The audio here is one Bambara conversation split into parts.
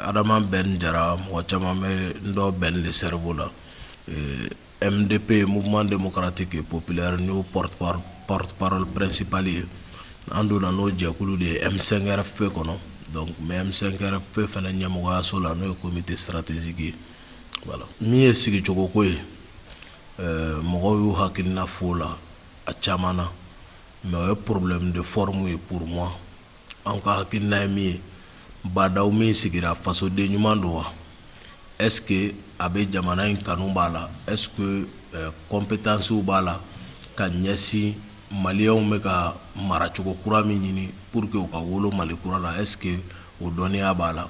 Adama Ben Jara, mɔgɔ caman bɛ n dɔn Ben le cerveau la. MDP, Mouvement démocratique et populaire, n y'o porte-parole principal ye. An donna n'o jɛkulu de ye M5RFP kɔnɔ. Donc n bɛ M5RFP fana ɲɛmɔgɔyaso la, n'o ye comité stratégique ye. Voilà, min ye sigicogo ko ye, mɔgɔw y'u hakilina fɔ o la a caman na, mais o ye problème de forme ye. Pour moi, an ka hakilina ye min ye, Bah N'Daw min sigira, fasoden ɲuman don wa? Est ce que a bɛ jamana in kanu b'a la? Est ce que compétence b'a la ka ɲɛsin Maliyɛnw bɛ ka maracogo kura min ɲini pour que u ka wolo Mali kura la? Est ce que o dɔnniya b'a la?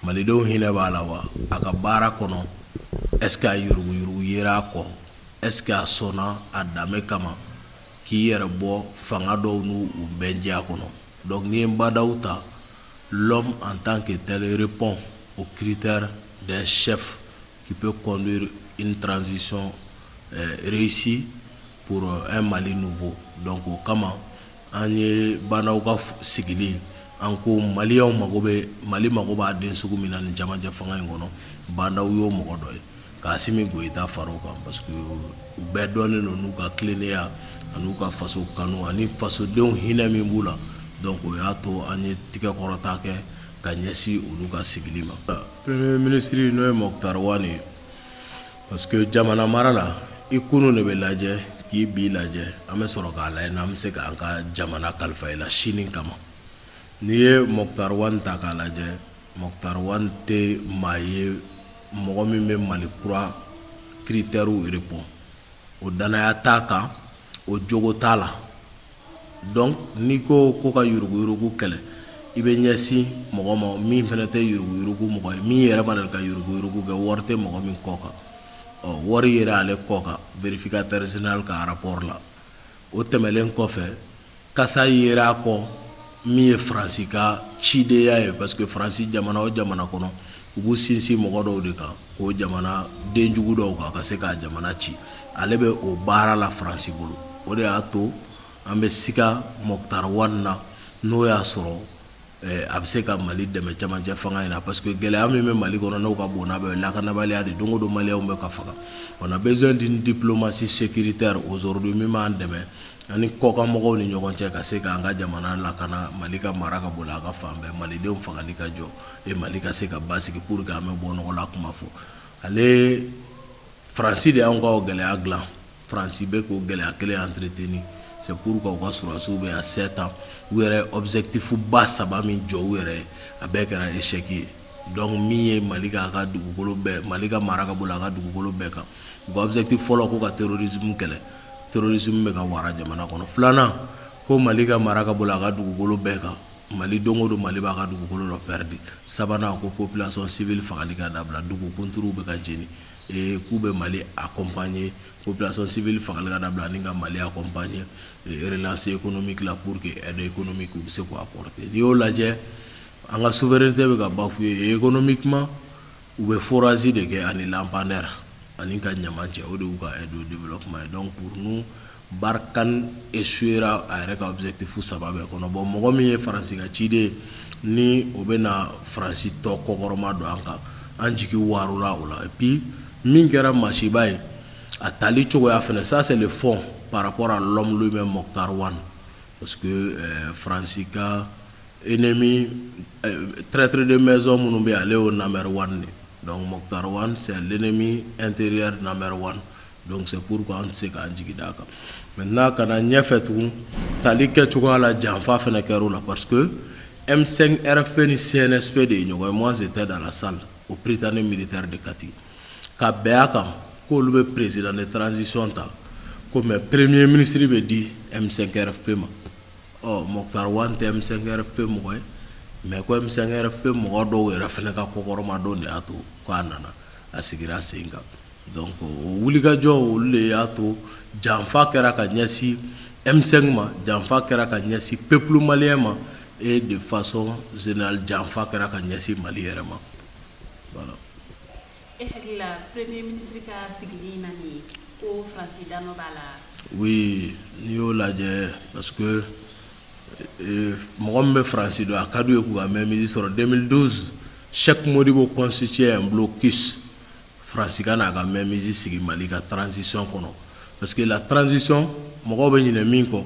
Malidenw hinɛ b'a la wa? A ka baara kɔnɔ, est ce que a yuruguyurugu yera a kɔ? Est ce que a sɔnna a danbe kama k'i yɛrɛ bɔ fanga dɔw n'u bɛndiya kɔnɔ? Donc n'i ye Bah N'Daw ta, l'homme en tant que tel répond aux critères d'un chef qui peut conduire une transition réussie pour un Mali nouveau. Donc o kama, an ye Bah N'Daw ka sigili, an ko Maliyɛnw mago bɛ, Mali mago b'a den sugu min na nin camancɛ fanga in kɔnɔ, Bah N'Daw y'o mɔgɔ dɔ ye, k'Assimi Goïta fara o kan, parce que u bɛɛ dɔnnen don n'u ka tilennenya ani ka faso kanu ani fasodenw hinɛ min b'u la. Donc o y'a to an ye tigɛ kɔrɔta kɛ ka ɲɛsin olu ka sigili ma. Premier ministre, n'o ye Moctar Ouane ye, parce que jamana mara la, i kunun de bɛ lajɛ k'i bi lajɛ, an bɛ sɔrɔ k'a lajɛ n'an bɛ se k'an ka jamana kalifa i la sini kama. N'i ye Moctar Ouane ta k'a lajɛ, Moctar Ouane tɛ maa ye, mɔgɔ min bɛ Mali kura critères répond. O danaya t'a kan, o jogo t'a la. Donc n'i ko ko ka yuruguyurugu kɛlɛ, i bɛ ɲɛsin mɔgɔ ma min fana tɛ yuruguyurugu mɔgɔ ye, min yɛrɛ ma deli ka yuruguyurugu kɛ, wari tɛ mɔgɔ min kɔ kan. Ɔ, wari yera ale kɔ kan vérificateur général ka rapport la. O tɛmɛlen kɔfɛ, kasa yera a kɔ min ye Faransi ka cidenya ye, parce que Faransi, jamana o jamana kɔnɔ, u b'u sinsin mɔgɔ dɔw de kan k'o jamana denjugu dɔw kan ka se k'a jamana ci. Ale bɛ o baara la Faransi bolo. O de y'a to an bɛ siga Moctar Ouane na, n'o y'a sɔrɔ a bɛ se ka Mali dɛmɛ camancɛ fanga in na, parce que gɛlɛya min bɛ Mali kɔnɔ, n'o ka bon n'a bɛɛ ye, lakanabaliya de. Don o don, Maliyɛnw bɛ ka faga. On a besoin d'une diplomatie sécuritaire aujourd'hui min b'an dɛmɛ ani kɔkanmɔgɔw ni ɲɔgɔn cɛ ka se k'an ka jamana lakana, Mali ka mara ka boli a ka fan bɛɛ, Malidenw fagali ka jɔ et Mali ka se ka basigi pour que an bɛ bɔ nɔgɔ la kuma fɔ. Ale, Faransi de y'anw ka o gɛlɛya dilan, Faransi bɛ k'o gɛlɛya kelen entretenir. C'est pourquoi u ka sɔrɔdasiw bɛ yan 7 ans. U yɛrɛ objectif ba saba min jɔ u yɛrɛ ye, a bɛɛ kɛra échec ye. Donc min ye Mali k'a ka dugukolo bɛɛ, Mali ka mara ka boli a ka dugukolo bɛɛ kan, u ka objectif fɔlɔ ko ka terrorisme kɛlɛ, terrorisme bɛ ka wara jamana kɔnɔ. Filanan, ko Mali ka mara ka boli a ka dugukolo bɛɛ kan, Mali don o don, Mali b'a ka dugukolo dɔ perdu. Sabanan, ko population civile fagali ka dabila, dugu kunturuw bɛ ka jeni et k'u bɛ Mali accompagner, population civile fagali ka dabila ani ka Mali accompagner relance économique la pour que aide économique u bɛ se k'o apporter. N'i y'o lajɛ, an ka souveraineté bɛ ka bafouer économiquement. U bɛ forage de kɛ ani lampadaire ani ka ɲaman cɛ, o de y'u ka aide au développement ye. Donc pour nous, Barkhane échouera a yɛrɛ ka objectif saba bɛɛ kɔnɔ. Bon, mɔgɔ min ye Faransi ka ciden, ni o bɛ na Faransi tɔ kɔkɔrɔma don an kan, an jigi waarula o la. Et puis min kɛra masiba ye, a tali cogoya fɛnɛ, ça c'est le fond par rapport à l'homme lui-même, Moctar Ouane, parce que Faransi ka ennemi, traître de maison minnu bɛ yen, ale y'o number one de. Donc Moctar Ouane, c'est l'ennemi intérieur number one. Donc c'est pourquoi an tɛ se k'an jigi d'a kan. Maintenant, ka na ɲɛfɛ tugun, tali kɛcogoya la, janfa fɛnɛ kɛr'o la, parce que M5 RFP ni CNSP de ye ɲɔgɔn ye. Moi, j'étais dans la salle au Prytanée militaire de Kati, ka bɛn a kan k'olu bɛ président de transition ta ko, mais premier ministre bɛ di M5 RFP ma. Ɔ, Moctar Ouane tɛ M5 RFP mɔgɔ ye, mais ko M5 RFP mɔgɔ dɔw yɛrɛ fɛnɛ ka kɔkɔrɔma don de y'a to k'a nana a sigira sen kan. Donc o wulikajɔ, olu de y'a to janfa kɛra ka ɲɛsin M5 ma, janfa kɛra ka ɲɛsin peuple malien ma et de façon générale, janfa kɛra ka ɲɛsin Mali yɛrɛ ma. Voilà. E hakili la, premier ministre ka sigili na nin ye, ko Faransi danɔ b'a la? Oui, n'i y'o lajɛ, parce que mɔgɔ min bɛ Faransi dɔn, a ka d'u ye k'u ka mainmise sɔrɔ. 2012 Cheikh Modibo constituait un blocus. Faransi ka n'a ka mainmise sigi Mali ka transition kɔnɔ, parce que la transition, mɔgɔw bɛ ɲinɛ min kɔ,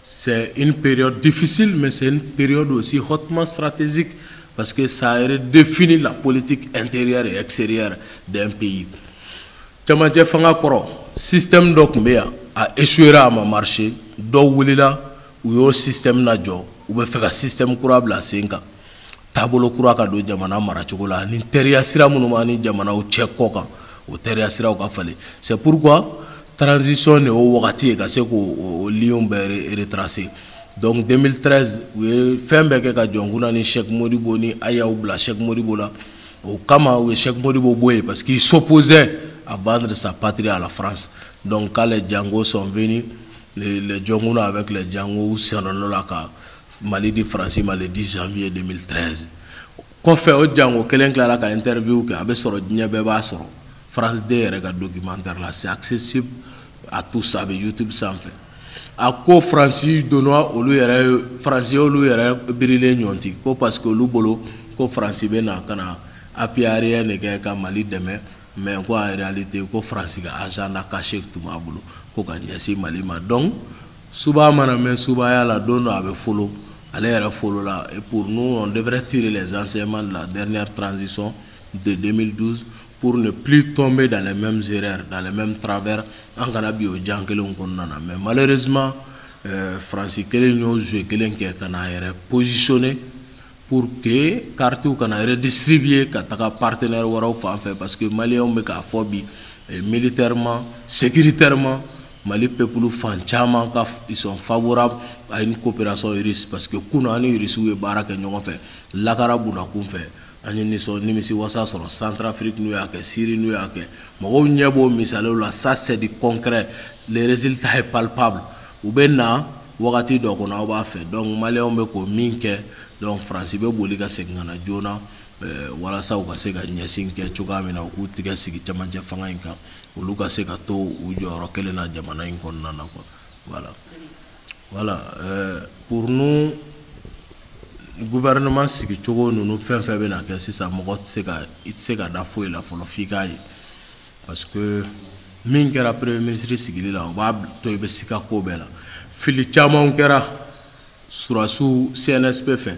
c'est une période difficile, mais c'est une période aussi hautement stratégique, parce que ça redéfinit la politique intérieure et extérieure d'un pays. Camancɛ fanga kɔrɔ, système dɔ tun bɛ yan, a échoué, a ma marché. Dɔw wulila, u y'o système lajɔ, u bɛ fɛ ka système kura bila sen kan, taabolo kura ka don jamana maracogo la, ani teriya sira minnu b'an ni jamanaw cɛ kɔ kan, o teriya siraw ka falen. C'est pourquoi transition de y'o wagati ye ka se k'o liens bɛɛ retracer. Donc 2013, u ye fɛn bɛɛ kɛ ka Dioncounda ni Cheikh Modibo ni Ayaw bila Cheikh Modibo la. O kama, u ye Cheikh Modibo bɔ yen, parce qu'il s'opposait à vendre sa patrie à la France. Donc quand les Django sont venus, les Dioncounda avec les Django, u sendonna la ka Mali di Faransi ma le 10 janvier 2013. Kɔfɛ, o Django kelen tilala ka interview kɛ, a bɛ sɔrɔ, diɲɛ bɛɛ b'a sɔrɔ, France 2 yɛrɛ ka documentaire la, c'est accessible à tous, a bɛ YouTube sanfɛ. A ko Faransi donna olu yɛrɛ, Faransi olu yɛrɛ birilen ɲɔnti ko parce que olu bolo ko Faransi bɛ na ka na appui arrière de kɛ ka Mali dɛmɛ, mais ko en réalité, ko Faransi ka agenda caché tun b'a bolo ko ka ɲɛsin Mali ma. Donc suba mana mɛn subaya la, don dɔ a bɛ folo, ale yɛrɛ folo la. Et pour nous, on devrait tirer les enseignements de la dernière transition de 2012 pour ne plus tomber dans les mêmes erreurs, dans les mêmes travers. An kana bi o jan kelenw kɔnɔna na. Mais malheureusement, Faransi kelen y'o jeu kelen kɛ ka n'a yɛrɛ positionner pour que carte kana redistribuer ka taga partenaire wɛrɛw fan fɛ, parce que maliyɛnw bɛ k'a fɔ bi, militairement, sécuritairement, Mali peuple fan caman ka, ils sont favorables à une coopération russe, parce que kunun, an ni Russiw ye baara kɛ ɲɔgɔn fɛ lakara bunakun fɛ, an ye nisɔn nimisi wasa sɔrɔ Centrafrique, n'u y'a kɛ Syrie, n'u y'a kɛ, mɔgɔw ɲɛ b'o misaliw la. Ça, c'est du concret, le résultat est palpable. U bɛ na wagati dɔ kɔnɔ, aw b'a fɛ. Donc maliyɛnw bɛ k'o min kɛ, donc Faransi bɛ boli ka segin ka na joona walasa u ka se ka ɲɛsin kɛ cogoya min na, u k'u tigɛ sigi camancɛ fanga in kan, olu ka se ka to u jɔyɔrɔ kelen na jamana in kɔnɔna na, quoi. Voilà, pour nous, gouvernement sigicogo ninnu, fɛn fɛn bɛna kɛ sisan, mɔgɔ tɛ se ka, i tɛ se ka da foyi la fɔlɔ f'i k'a ye, parce que min kɛra premier ministre sigili la, o b'a to i bɛ sika ko bɛɛ la. Fili caman kɛra surasiw CNSP fɛ.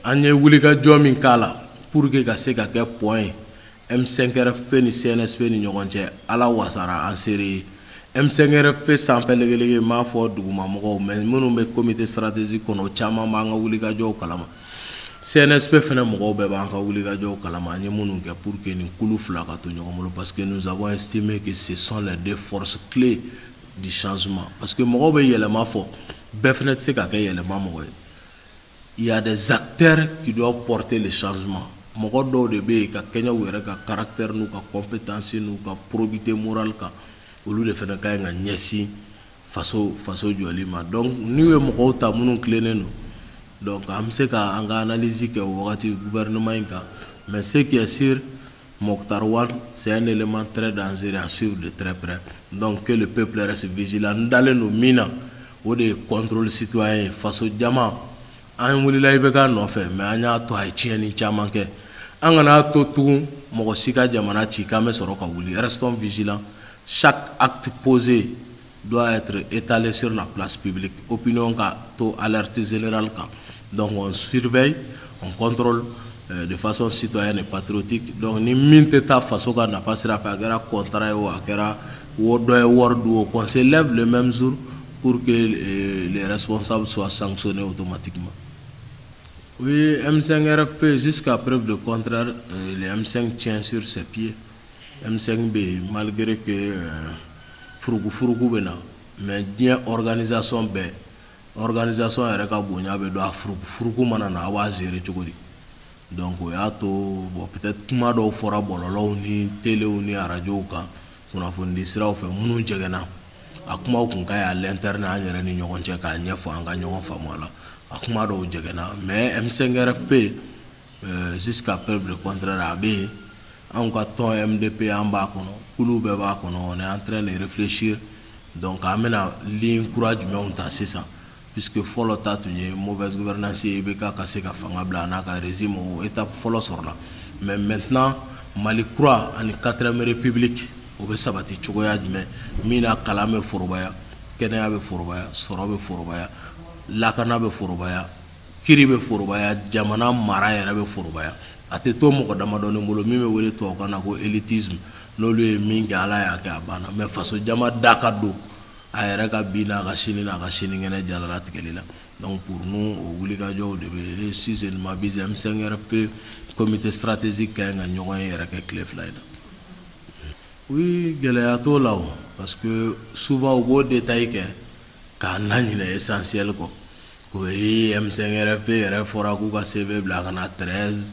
An ye wulikajɔ min k'a la pour que ka se ka kɛ point ye M5RFP ni CNSP ni ɲɔgɔn cɛ, Ala wasara, an seere ye. M5RFP sanfɛ legelege, n m'a fɔ duguma mɔgɔw, mais minnu bɛ comité stratégique kɔnɔ, caman b'an ka wulikajɔw kalama. CNSP fɛnɛ mɔgɔw bɛɛ b'an ka wulikajɔw kalama, an ye minnu kɛ pour que nin kulu fila ka to ɲɔgɔn bolo, parce que nous avons estimé que ce sont les deux forces clés du changement, parce que mɔgɔw bɛ yɛlɛma fɔ, bɛɛ fɛnɛ tɛ se ka kɛ yɛlɛma mɔgɔ ye. Il y a des acteurs qui doivent porter le changement. Mɔgɔ dɔw de bɛ yen ka kɛɲɛ u yɛrɛ ka caractère n'u ka compétence n'u ka probité morale kan, olu de fana ka ɲi ka ɲɛsin faso jɔli ma. Donc n'u ye mɔgɔw ta minnu tilennen don, donc an bɛ se ka an ka analyse kɛ o wagati gouvernement in kan. Mais ce qui est sûr, Moctar Ouane, c'est un élément très dangereux à suivre de très près. Donc que le peuple reste vigilant. N dalen don min na, o de ye contrôle citoyen ye. Faso jama, an wulila i bɛ k'a nɔfɛ, mais an y'a to a ye tiɲɛni caman kɛ. An kana to tugun mɔgɔ si ka jamana ci k'an bɛ sɔrɔ ka wuli. Restons vigilants. Chaque acte posé doit être étalé sur la place publique, opinion ka to alerte générale kan. Donc on surveille, on contrôle de façon citoyenne et patriotique. Donc ni min tɛ taa faso ka nafa sira fɛ, a kɛra contrat ye o, a kɛra wo dɔ ye wari dun o, qu'on se lève le même jour pour que les responsables soient sanctionnés automatiquement. Oui, M5RFP, jusqu'à preuve de contraire, le M5 tient sur ses pieds. M5 bɛ yen malgré que furuku furuku bɛ na, mais diɲɛ organisation bɛɛ, organisation yɛrɛ ka bonya bɛ dɔn a furuku furuku mana na, aw b'a gérer cogo di. Donc o y'a to, bon, peut-être kuma dɔw fɔra bɔlɔlɔw ni telew ni arajow kan, kunnafoni siraw fɛ, minnu jɛgɛnna. A kumaw kun ka ɲi à l'interne, an yɛrɛ ni ɲɔgɔn cɛ, k'a ɲɛfɔ, an ka ɲɔgɔn faamu a la. A kuma dɔw jɛgɛnna, mais M5RFP, jusqu'à preuve de contraire, a bɛ yen. Anw ka tɔn MDP, an b'a kɔnɔ, kulu bɛɛ b'a kɔnɔ. On est en train de réfléchir, donc an bɛna ligne kura jumɛnw ta sisan, puisque Puisque fɔlɔ ta tun ye mauvaise gouvernance ye, IBK ka se ka fanga bila a n'a ka régime, o étape fɔlɔ sɔrɔla. Mais maintenant, Mali kura ani 4ème république, o bɛ sabati cogoya jumɛn min na? Kalan bɛ forobaya, kɛnɛya bɛ forobaya, sɔrɔ bɛ forobaya, lakana bɛ forobaya, kiri bɛ forobaya, jamana mara yɛrɛ bɛ forobaya. A tɛ to mɔgɔ damadɔni bolo min bɛ wele tubabukan na ko élitisme. N'olu ye min kɛ, Ala y'a kɛ, a banna. Mais faso jama da ka don a yɛrɛ ka bi n'a ka sini n'a ka sinikɛnɛ jalalatigɛli la. Donc pour nous, o wulikajɔw de bɛ. Si je ne m'abuse, M5RFP comité stratégique ka ɲi ka ɲɔgɔn ye yɛrɛ kɛ tile 2 in na. Oui, gɛlɛya t'o la o, parce que souvent u b'o détail kɛ k'a na ɲinɛ essentiel kɔ. O ye M5RFP yɛrɛ fɔra k'u ka CV bila ka na 13.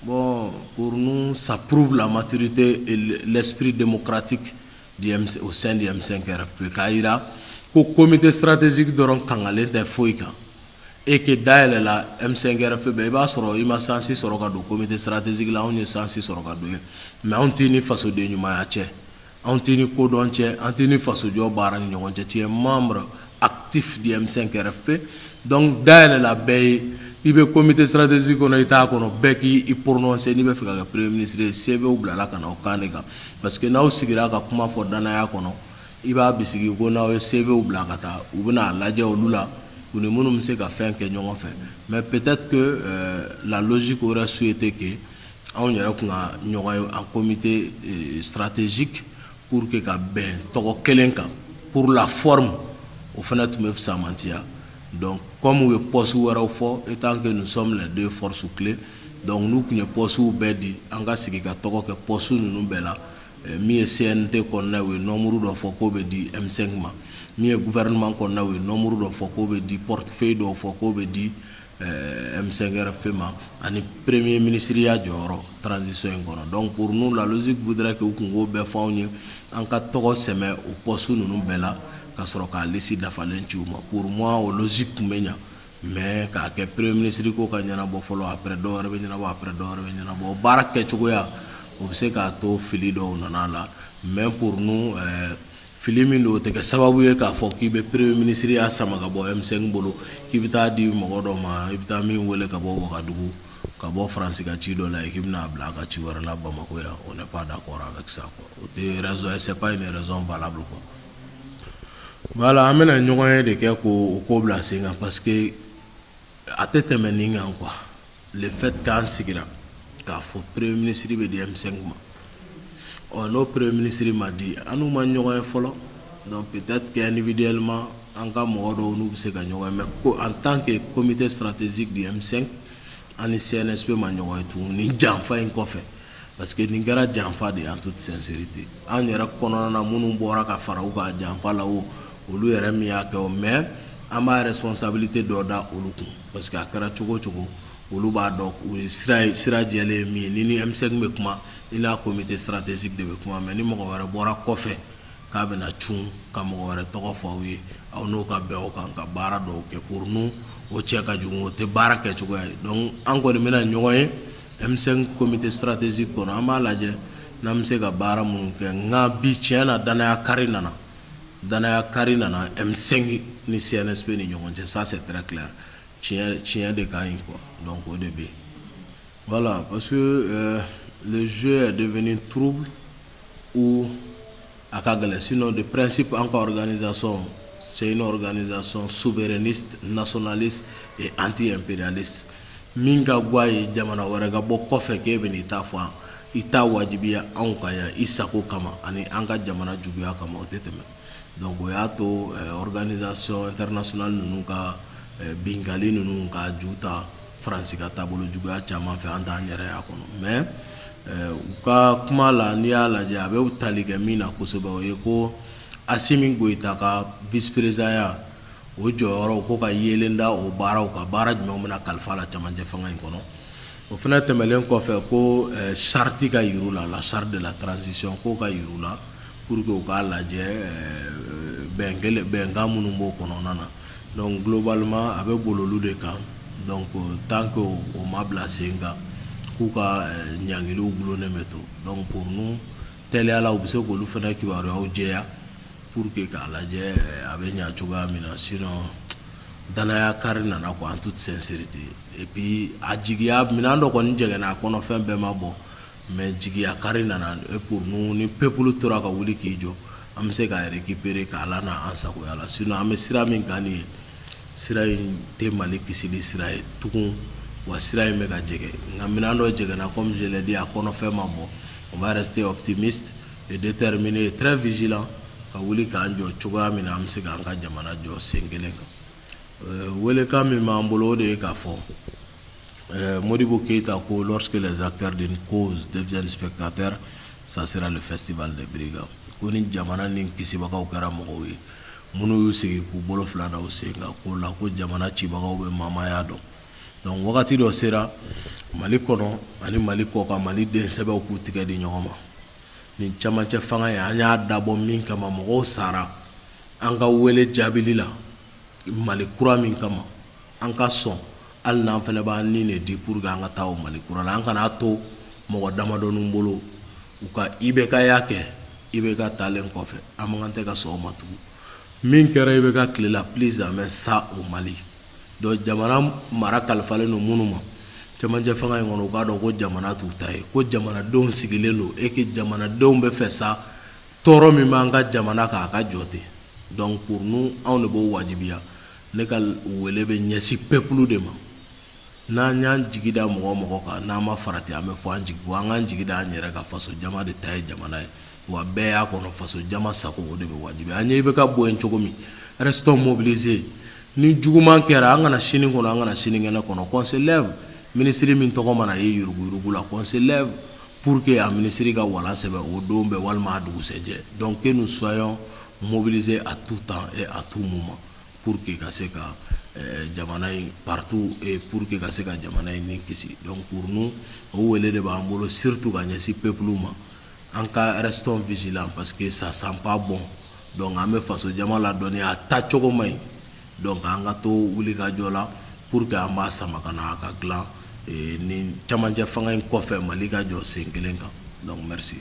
Bon, pour nous, ça prouve la maturité et l'esprit démocratique du MC, au sein du M5RFP, k'a yira ko comité stratégique dɔrɔn kangalen tɛ foyi kan et que dayɛlɛla M5RFP bɛɛ. I b'a sɔrɔ i ma chance sɔrɔ ka don comité stratégique la, anw ye chance sɔrɔ ka don yen, mais anw t'i ni fasoden ɲumanya cɛ, anw t'i ni kodɔn cɛ, an t'i ni fasojɔ baara ni ɲɔgɔn cɛ. Tu es membre actif du M5RFP, donc dayɛlɛla bɛɛ ye. I bɛ comité stratégique kɔnɔ, i t'a kɔnɔ, bɛɛ k'i prononcer n'i bɛ fɛ ka kɛ premier ministre ye. CV bilala ka na o kan de kan, parce que n'aw sigira ka kuma fɔ danaya kɔnɔ, i b'a bisigi ko n'aw ye CV bila ka taa, u bɛna lajɛ olu la, u ni minnu bɛ se ka fɛn kɛ ɲɔgɔn fɛ. Mais peut-être que la logique aurait souhaité que anw yɛrɛ kun ka ɲɔgɔn ye en comité stratégique pour que ka bɛn tɔgɔ kelen kan pour la forme, o fana tun bɛ fisamantiya. Donc comme u ye poste wɛrɛw fɔ, étant que nous sommes les deux forces clés, donc n'u tun ye poste bɛɛ di, an ka sigi ka tɔgɔ kɛ poste ninnu bɛɛ la. Min ye CNT kɔnɔna ye, u ye nombre dɔ fɔ k'o bɛ di M5 ma. Min ye gouvernement kɔnɔna ye, u ye nombre dɔ fɔ k'o bɛ di, portefeuille dɔw fɔ k'o bɛ di M5RFP ma, ani premier ministre ya jɔyɔrɔ transition in kɔnɔ. Donc pour nous, la logique voudrait que u kun k'o bɛɛ fɔ anw ye, an ka tɔgɔ sɛmɛ o poste ninnu bɛɛ la ka sɔrɔ k'a liste dafalen ci u ma. Pour moi, o logique tun bɛ ɲa. Mais k'a kɛ premier ministre ko ka ɲɛnabɔ fɔlɔ, après dɔw wɛrɛ bɛ ɲɛnabɔ, après dɔw wɛrɛ bɛ ɲɛnabɔ, o baara kɛcogoya, o bɛ se k'a to fili dɔw nana la. Mais pour nous, fili min don, o tɛ kɛ sababu ye k'a fɔ k'i bɛ premier ministre ya sama ka bɔ M5 bolo, k'i bɛ taa di mɔgɔ dɔ ma, i bɛ taa min wele ka bɔ Wagadugu, ka bɔ Faransi ka ci dɔ la, k'i bɛna bila a ka ci wɛrɛ la Bamako yan. On n'est pas d'accord avec ça, quoi. O tɛ raison, c'est pas une raison valable, quoi. Voilà, an bɛna ɲɔgɔn ye de kɛ k'o ko bila sen kan, parce que a tɛ tɛmɛ nin kan, quoi. Le fait k'an sigira k'a fɔ premier ministre bɛ di M5 ma, ɔ n'o premier ministre ma di, an n'u ma ɲɔgɔn ye fɔlɔ. Donc peut-être que individuellement, an ka mɔgɔ dɔw n'u bɛ se ka ɲɔgɔn ye, mais ko en tant que comité stratégique du M5, an ni CNSP ma ɲɔgɔn ye tugun ni janfa in kɔfɛ, parce que nin kɛra janfa de ye en toute sincérité. An yɛrɛ kɔnɔna na, minnu bɔra ka fara u ka janfa la, o olu yɛrɛ min y'a kɛ o, mais an b'a responsabilité dɔ da olu kun, parce que a kɛra cogo o cogo, olu b'a dɔn u ye sira sira jɛlen ye min ye. Ni M5 bɛ kuma, i n'a comité stratégique de bɛ kuma. Mais ni mɔgɔ wɛrɛ bɔra kɔfɛ k'a bɛna cun ka mɔgɔ wɛrɛ tɔgɔ fɔ aw ye, aw n'o ka bɛn o kan ka baara dɔw kɛ, pour nous, o cɛ ka jugu, o tɛ baara kɛcogoya ye. Donc an kɔni bɛna ɲɔgɔn ye M5 comité stratégique kɔnɔ, an b'a lajɛ n'an bɛ se ka baara minnu kɛ. Nka bi, tiɲɛ na, danaya kari nana, danaya kari nana M5 ni CNSP ni ɲɔgɔn cɛ, ça c'est très clair. Tiɲɛ tiɲɛ de ka ɲi, quoi. Donc o de bɛ yen. Voilà, parce que le jeu est devenu trouble ou a ka gɛlɛn. Sinon, de principe, an ka organisation, c'est une organisation souverainiste, nationaliste et anti-impérialiste. Min ka go a ye, jamana wɛrɛ ka bɔ kɔfɛ k'e bɛ n'i ta fɔ, i t'a wajibiya anw kan yan i sago kama ani an ka jamana juguya kama, o tɛ tɛmɛ. Donc o y'a to organisation internationale ninnu ka binkali ninnu ka ju ta Faransi ka taabolo juguya caman fɛ, an t'an yɛrɛ y'a kɔnɔ. Mais u ka kuma la, n'i y'a lajɛ, a bɛ tali kɛ min na kosɛbɛ, o ye ko Assimi Goïta ka vice président ya, o jɔyɔrɔ ko ka yeelen da o baaraw kan. Baara jumɛnw bɛna kalifa la camancɛ fanga in kɔnɔ? O fana tɛmɛnen kɔfɛ, ko charte ka yir'u la, la charte de la transition, k'o ka yir'u la pour que u k'a lajɛ bɛn kelen bɛnkan minnu b'o kɔnɔna na. Donc globalement, a bɛ boli olu de kan. Donc tant que o ma bila sen kan, k'u ka ɲangiliw gulonnen bɛ to. Donc pour nous, teliya la, u bɛ se k'olu fana kibaruyaw jɛya pour que k'a lajɛ a bɛ ɲa cogoya min na. Sinon Danaya kari nana quoi, en toute sincérité. Et puis a jigiya minɛn dɔ kɔni jɛgɛnna a kɔnɔ, fɛn bɛɛ ma bɔ, mais jigiya kari nana. Et pour nous, ni peuple tora ka wuli k'i jɔ, an bɛ se k'a récupérer k'a lana an sagoya la. Sinon an bɛ sira min kan nin ye, sira in tɛ Mali kisili sira ye tugun, wa sira in bɛ ka jɛgɛ. Nka minɛn dɔ jɛgɛnna, comme je l'ai dit, a kɔnɔfɛn ma bɔ. On va rester optimiste et déterminé et très vigilant ka wuli k'an jɔ cogoya min na an bɛ se k'an ka jamana jɔ sen kelen kan. Welekan min b'an bolo, o de ye k'a fɔ Modibo Keïta ko: lorsque les acteurs d'une cause deviennent spectateurs, ça sera le festival des brigands. Ko ni jamana ni kisibagaw kɛra mɔgɔw ye minnu y'u sigi k'u bolo fila da u sen kan ko la, ko jamana cibagaw bɛ mamaya dɔn. Donc wagati dɔ sera Mali kɔnɔ ani Mali kɔkan, Mali den sɛbɛw k'u tigɛ di ɲɔgɔn ma. Nin camancɛ fanga in, an y'a dabɔ min kama, mɔgɔw sara an ka wele jaabili la Mali kura min kama, an ka sɔn hali n'an fana b'an ni de di pour que an ka taa o Mali kura la. An kana to mɔgɔ damadɔnin bolo u ka IBK ya kɛ. IBK taalen kɔfɛ, an man kan tɛ ka sɔn o ma tugun. Min kɛra IBK tile la, plus jamais ça au Mali. Donc jamana mara kalifalen don minnu ma cɛmancɛ fanga in kɔnɔ, u k'a dɔn ko jamana t'u ta ye, ko jamanadenw sigilen don et que jamanadenw bɛ fɛ sa tɔɔrɔ min b'an ka jamana kan, a ka jɔ ten. Donc pour nous, anw de b'o wajibiya. Ne ka wele bɛ ɲɛsin peuple de ma. N'an y'an jigi da mɔgɔ mɔgɔ kan, n'an ma farati, an bɛ fɔ an jigi kɔ. An k'an jigi da an yɛrɛ ka, faso jama de ta ye jamana ye, wa bɛɛ y'a kɔnɔ, faso jama sago, o de bɛ wajibiya. An ɲɛ bɛ ka bɔ yen cogo min, restons mobilisés. Ni juguman kɛra, an kana sini kɔnɔ, an kana sinikɛnɛ kɔnɔ, qu'on se lève. Minisiri min tɔgɔ mana ye yuruguyurugu la, qu'on se lève pour que a minisiri ka walan sɛbɛn o don bɛɛ walima a dugusɛjɛ. Donc que nous soyons mobilisés à tout temps et à tout moment pour que ka se ka jamana in partout et pour que ka se ka jamana in ni kisi. Donc pour nous, o wele de b'an bolo, surtout ka ɲɛsin peuple ma. An ka restons vigilants parce que ça sent pas bon. Donc an bɛ faso jama ladɔnniya, a taacogo man ɲi. Donc an ka to wuli ka jɔ la pour que an b'a sama ka na a ka dilan ni camancɛ fanga in kɔfɛ, Mali ka jɔ sen kelen kan. Donc merci.